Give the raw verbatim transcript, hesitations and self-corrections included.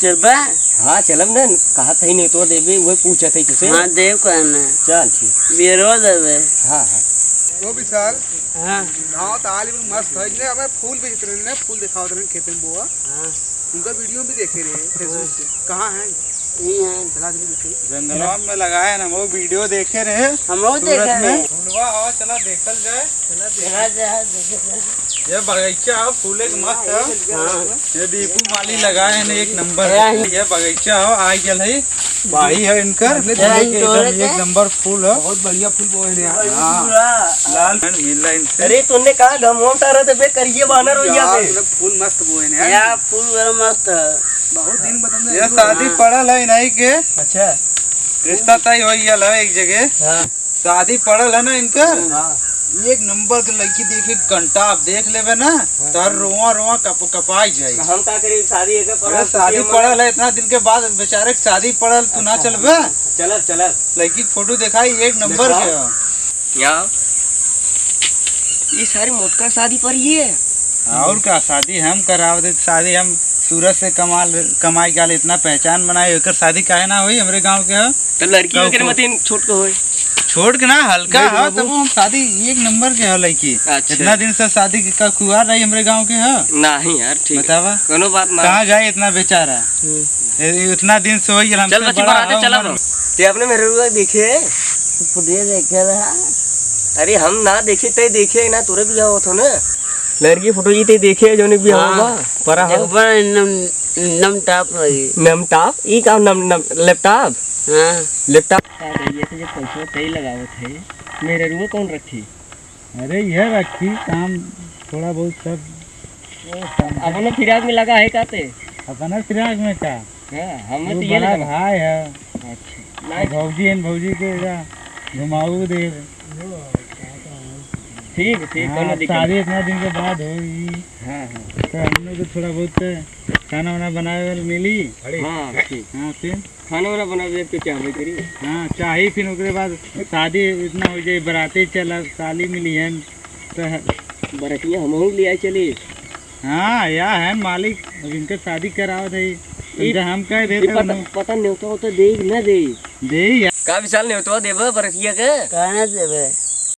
चलबा? हाँ, चलब न। कहत हई नेवतवा देबे, उहे पूछत हई तुसे। हाँ, देब कहना। चल, ठीक। बियरवा देबे। हाँ, हाँ। ओ विशाल। हाँ। गाँव त आली मस्त है, इतने हमें फूल बेचत रहे ने, फूल देखावत रहे खेते में बोआ। हाँ। उनका वीडियो भी देखे रहे Facebook पे। कहाँ हैं? यही हैं। चला, चला, चला। जंगलवा में लगाए ना, वो वीडियो देखे रहे। हम लोग सूरत देखे में। रहे। फूलवा हवा, चला देखल जाए। चला, चला, देखे जाए। ये बगीचा है, फूले के मस्त है। हाँ। ये दीपू माली लगाए हैं, एक नंबर है। ये बगीचा हो, आई गल है, बाड़ी है इनकर। हमने एकदम एक नंबर फूल है। बहुत बढ़िया फूल बोए हैं यार। हाँ। लाल मिल रहा इनसे। अरे, तूने कहा गम होम तारा तो बे करिए बानर हो गया बे। मतलब फूल मस्त बोए हैं यार। यार, फूल बड़ा मस्त है। बहुत दिन बदल ये शादी पड़ल है इन्हीं के। अच्छा। रिश्ता तय हो गया है एक जगह। हाँ। शादी पड़ल है ना इनकर। हाँ। एक नंबर के लड़की देखे, घंटा आप देख लेबे ना, हाँ। तोहर रोआ रोआ कप-, कपाई जाई। हम का करी, शादी एक अरे पड़ल, शादी हम पड़ल है, इतना दिन के बाद बेचारे के शादी पड़ल, तू ना अच्छा। चलबे? चलब, चलब। लड़की के फोटो दिखाई, एक नंबर दिखाओ। के हो। क्या? ये सारी मोटका शादी पर ही है? और का, शादी हम कराव दे, शादी हम सूरत से कमाल, कमाई के आल इतना पहचान बनाए, एकर शादी काहे ना होई, हमरे गांव के हो। तो लड़की कहू वगैरह को मत इन छोट को होई। छोट के ना, हल्का नहीं हो, बाबू। तब हम शादी एक नंबर के हो लड़की। अच्छा। इतना दिन से शादी के का कुआर रही हमरे गांव के हो। नहीं यार, ठीक है। बतावा। कोनो बात ना। कहाँ जाए इतना बेचारा? हम्म। ए, इतना दिन से होई, हमसे चल बच्ची, बड़ा बराते हो, चला मन तो। ते अपने मेहररुआ देखे? फुटिया देखे रहा। अरे हम ना देखे, ते देखे ना, तोरे बियाह होत हो ना। लड़की फोटो जी ते देखे, जोने बियाह हाँ। होबा, परा हो। देखबा, नम, नम टाप रही। नम टाप? ई का नम, नम, लैपटॉप? हाँ। लैपटॉप? का कहिए, तो जब पैसा तई लगावत है, मेहररुआ कौन रखी? अरे, यह रखी काम थोड़ा बहुत सब। अपना फिराक में लगा है का ते? अपना फिराक में का? हाँ, हमें वो तो ये बड़ा लगा। भाई है। अच्छा। नहीं। भौजी है, भौजी के जा घुमाऊ दे। ठीक, ठीक, हाँ, कोनो दिक्कत शादी नहीं। इतना दिन के बाद होई। हाँ, हाँ। तो हम लोग को थोड़ा बहुत खाना वाना बनावे वाला मिली। हाँ, ठीक। हाँ, फिर? खाना वाना बनावे के चाहबे करी। हाँ, चाही, फिर ओकरे बाद शादी इतना हो जाए, बराती चला, साली मिली है, तो बरतिया हमहू ले आए चली। हाँ, या है मालिक, अब इनके शादी करावत है, ई, इनका हम कह ई देते पता, हैं। पता नेवता होता दे कि ना दे? दे यार। का विशाल नेवता देबे बरतिया के? काहे ना देबे?